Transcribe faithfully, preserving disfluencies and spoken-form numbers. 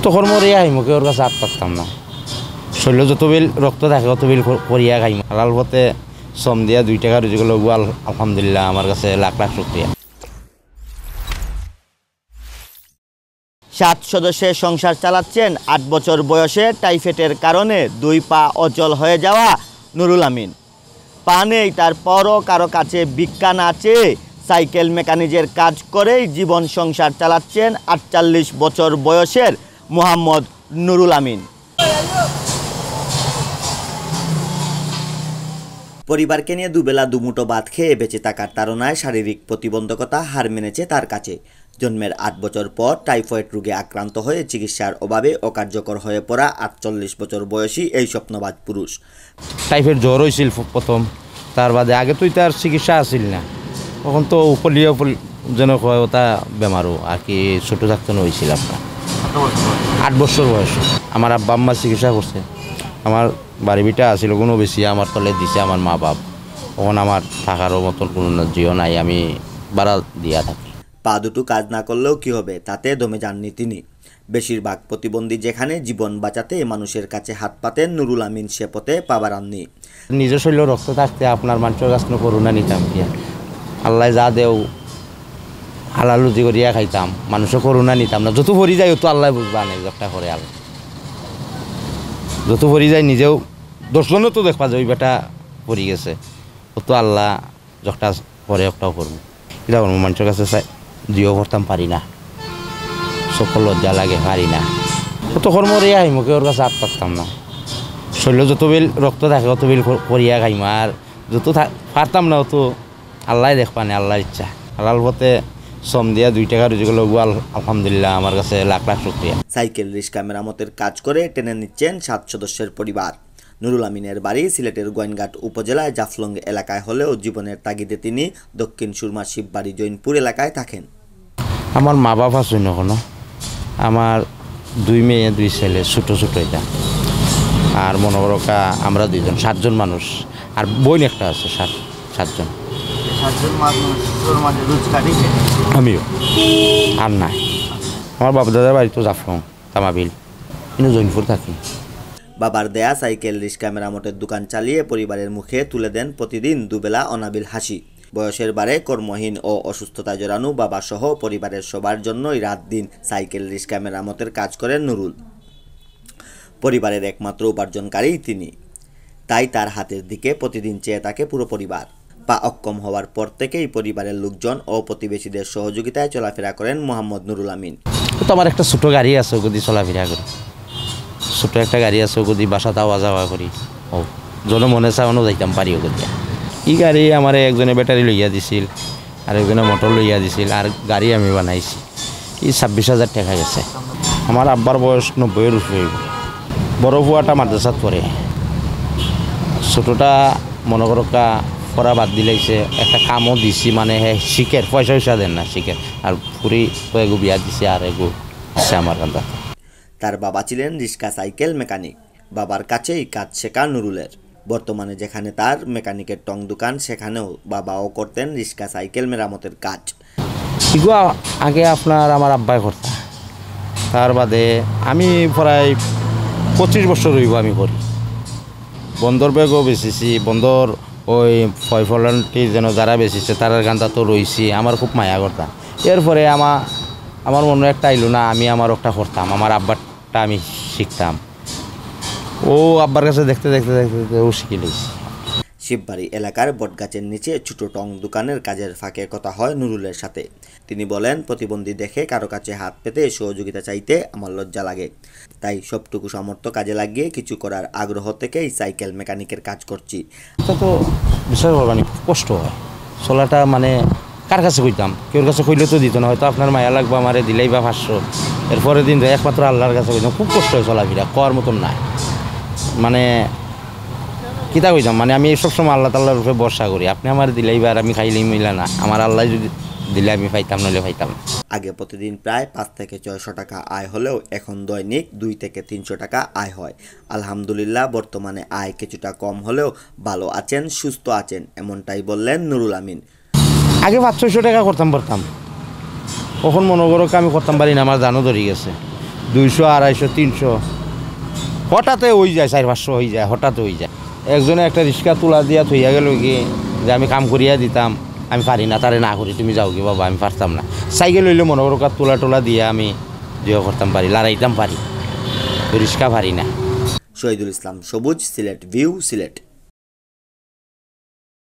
তখন মরে আইমু, কেউর কাছে আত পাততাম না। শরীরো যত বেল রক্ত থাকে, অত বেল কর-, করিয়া খাইমু। হালাল পথে শ্রম দিয়া দুই টেকা রুজি করলে, ওগু আল-, আলহামদুলিল্লাহ, আমার কাছে লাখ লাখ শুকরিয়া। সাত সদস্যের সংসার চালাচ্ছেন আট বছর বয়সে টাইফয়েডের কারণে দুই পা অচল হয়ে যাওয়া নুরুল আমিন। পা নেই তার, পরও কারো কাছে ভিক্ষা না চেয়ে সাইকেল মেকানিজের কাজ করেই জীবন সংসার চালাচ্ছেন আটচল্লিশ বছর বয়সের মোহাম্মদ নুরুল আমিন। পরিবারকে নিয়ে দুবেলা দুমুঠো ভাত খেয়ে বেঁচে থাকার তাড়নায় শারীরিক প্রতিবন্ধকতা হার মেনেছে তার কাছে। জন্মের আট বছর পর টাইফয়েড রোগে আক্রান্ত হয়ে চিকিৎসার অভাবে অকার্যকর হয়ে পড়া আটচল্লিশ বছর বয়সী এই স্বপ্নবাজ পুরুষ। টাইফয়েড জ্বর হয়েছিল ফ-, প্রথম, তার বাদে আগে তো তার চিকিৎসা আছিল না, এখন তো উপলিয়া উপল-, যেন কয় ওটা বেমারও আর কি, ছোটো থাকতে না হয়েছিল আপনার। কত বছর বয়স? আট বছর বয়স। আমার আব্বা আম্মা চিকিৎসা করছে, আমার বাড়ি ভিটা আছিল, কোনো বেশি আমার তলে দিছে আমার মা বাপ। এখন আমার থাকারও মতন কোনো না-, জিও নাই, আমি ভাড়া দিয়া থাকি। পা দুটো কাজ না করলেও কি হবে, তাতে দমে যাননি তিনি। বেশিরভাগ প্রতিবন্ধী যেখানে জীবন বাঁচাতে মানুষের কাছে হাত পাতেন, নুরুল আমিন সে পথে পা বাড়াননি। নিজের শরীরে রক্ত থাকতে আপনার মানুষের কাছে কোনো করুণা নিতাম কি? আল্লাহ যা দেও, হালাল রুজি করিয়া খাইতাম, মানুষের করুণা নিতাম না। যত পরি যাই, অত আল্লাহ বুঝবা নেই, একটা করে আল্লাহ। যত পরি যাই, নিজেও দশজনও তো দেখবা যে ওই বেটা পরি গেছে, অত আল্লাহ একটা পরে একটাও করবো। কিতা করবো, মানুষের কাছে চাই-, দিয়েও করতাম পারি না, সকল লজ্জা লাগে, পারি না। অত কর্ম রে আইমু, কেউর কাছে আত পাততাম না। শরীরে যত বেল রক্ত থাকে, অত বেল কর-, করিয়া খাইমু। আর যত থা-, পারতাম না, অত আল্লাহ দেখবা নে, আল্লাহর ইচ্ছা। হালাল পথে শ্রম দিয়া দুই টেকা রুজি করলে, ওগু আল-, আলহামদুলিল্লাহ, আমার কাছে লাখ লাখ শুকরিয়া। সাইকেল রিক্সা মেরামতের কাজ করে টেনে নিচ্ছেন সাত সদস্যের পরিবার। নুরুল আমিনের বাড়ি সিলেটের গোয়াইনঘাট উপজেলায় জাফলং এলাকায় হলেও জীবনের তাগিদে তিনি দক্ষিণ সুরমা শিববাড়ি জৈনপুর এলাকায় থাকেন। আমার মা বাবা আছইন অখনো, আমার দুই মেয়ে, দুই ছেলে, ছোট ছোট এটা। আর মনো করো কা, আমরা দুইজন, সাতজন মানুষ, আর বইন একটা আছে, সাত, সাতজন। সাতজন মানুষের মাঝে রোজগারই কে? আমিও, আর নাই। আমার বাপ দাদার বাড়ি তো জাফলং, তামাবিল, কিন্তু জৈনপুর থাকি। বাবার দেয়া সাইকেল রিক্সা মেরামতের দোকান চালিয়ে পরিবারের মুখে তুলে দেন প্রতিদিন দুবেলা অনাবিল হাসি। বয়সের ভারে কর্মহীন ও অসুস্থতায় জড়ানো বাবা সহ পরিবারের সবার জন্যই রাত দিন সাইকেল রিক্সা মেরামতের কাজ করেন নুরুল। পরিবারের একমাত্র উপার্জনকারী তিনি, তাই তার হাতের দিকে প্রতিদিন চেয়ে থাকে পুরো পরিবার। পা অক্ষম হওয়ার পর থেকেই পরিবারের লোকজন ও প্রতিবেশীদের সহযোগিতায় চলাফেরা করেন মোহাম্মদ নুরুল আমিন। তো আমার একটা ছোট গাড়ি আছে, ওগুদি চলাফেরা করি। ছোট একটা গাড়ি আছে, ওগুদি বাসাত আওয়া যাওয়া করি। ও, যখন মনে চায়, অনো যাইতাম পারি ওগুদি। ই গাড়ি আমারে একজনে ব্যাটারি লইয়া দিছিল, আর একজনে মোটর লইয়া দিছিল, আর গাড়ি আমি বানাইছি। ই ছাব্বিশ হাজার টেকা গেছে। আমার আব্বার বয়স নব্বইয়ের উপরে অইবো। বড় পুয়াটা মাদ্রাসাত পড়ে, ছোটটা মনো করো কা পড়া বাদ দিলাইছে, একটা কামও দিছি, মানে হে শিখের, পয়সা উয়সা দেন না, শিখের। আর ফুরি তো এগু বিয়া দিছে, আর এগু আছে আমার কান্দাত। তার বাবা ছিলেন রিক্সা সাইকেল মেকানিক। বাবার কাছেই কাজ শেখা নুরুলের। বর্তমানে যেখানে তার মেকানিকের টং দোকান, সেখানেও বাবাও করতেন রিক্সা সাইকেল মেরামতের কাজ। ইগুয়া আগে আপনার আমার আব্বায় করতা, তার বাদে আমি প্রায় পঁচিশ বছর অইবো আমি করি। বন্দর ব্যাগও বেচিছি, বন্দর ওই ফয়ফলান্টি যেন যারা বেচিছে, তারার কান্দাত রইছি, আমার খুব মায়া করতা। এরপরে আমা-, আমার মনো একটা আইলো না, আমি আমার একটা করতাম, আমার আব্বারটা আমি শিখতাম। ও আব্বার কাছে দেখতে দেখতে দেখতে দেখতে ও শিখি লইছি। শিববাড়ি এলাকার বটগাছের নিচে ছোট টং দোকানের কাজের ফাঁকে কথা হয় নুরুলের সাথে। তিনি বলেন, প্রতিবন্ধী দেখে কারো কাছে হাত পেতে সহযোগিতা চাইতে আমার লজ্জা লাগে, তাই সবটুকু সামর্থ্য কাজে লাগিয়ে কিছু করার আগ্রহ থেকেই সাইকেল মেকানিকের কাজ করছি। এটা তো বিষয় বলবানি খুব কষ্ট হয়, চলাটা মানে কার কাছে কইতাম? কেউর কাছে কইলে তো দিত না। হয়তো আপনার মায়া লাগবা, আমারে দিলাইবা পাঁচশো, এরপরে দিন যায় একমাত্র আল্লাহর কাছে কইতাম। খুব কষ্ট হয় চলাফেরা, কওয়ার মতন নাই। মানে কিতা কইতাম, মানে আমি সবসময় আল্লাহ তাআলার উপরে ভরসা করি। আপনে আমারে দিলাইবা আর আমি খাইলেই মিলা না, আমার আল্লাহ যদি দিলে আমি পাইতাম, নইলে পাইতাম না। আগে প্রতিদিন প্রায় পাঁচ থেকে ছয়শো টাকা আয় হলেও এখন দৈনিক দুই থেকে তিনশো টাকা আয় হয়। আলহামদুলিল্লাহ, বর্তমানে আয় কিছুটা কম হলেও ভালো আছেন, সুস্থ আছেন, এমনটাই বললেন নুরুল আমিন। আগে পাঁচ ছয়শো টাকা করতাম পারতাম, অখন মনো করো আমি করতাম পারি না, আমার জানও ধরি গেছে। দুইশো, আড়াইশো, তিনশো, হঠাৎ অই যায়, চাইর পাঁচশো অই যায়, হঠাৎ অই যায়। একজনে একটা রিক্সা তুলা দিয়া থইয়া গেল কি যে আমি কাম করিয়া দিতাম, আমি পারি না, তারে না করি, তুমি যাওগি বাবা, আমি পারতাম না। সাইকেল অইলে মনো করো কার তুলা টুলা দিয়া আমি যে করতাম পারি, লড়াইতাম পারি, তো রিক্সা পারি না। শহীদুল ইসলাম সবুজ, সিলেট ভিউ, সিলেট।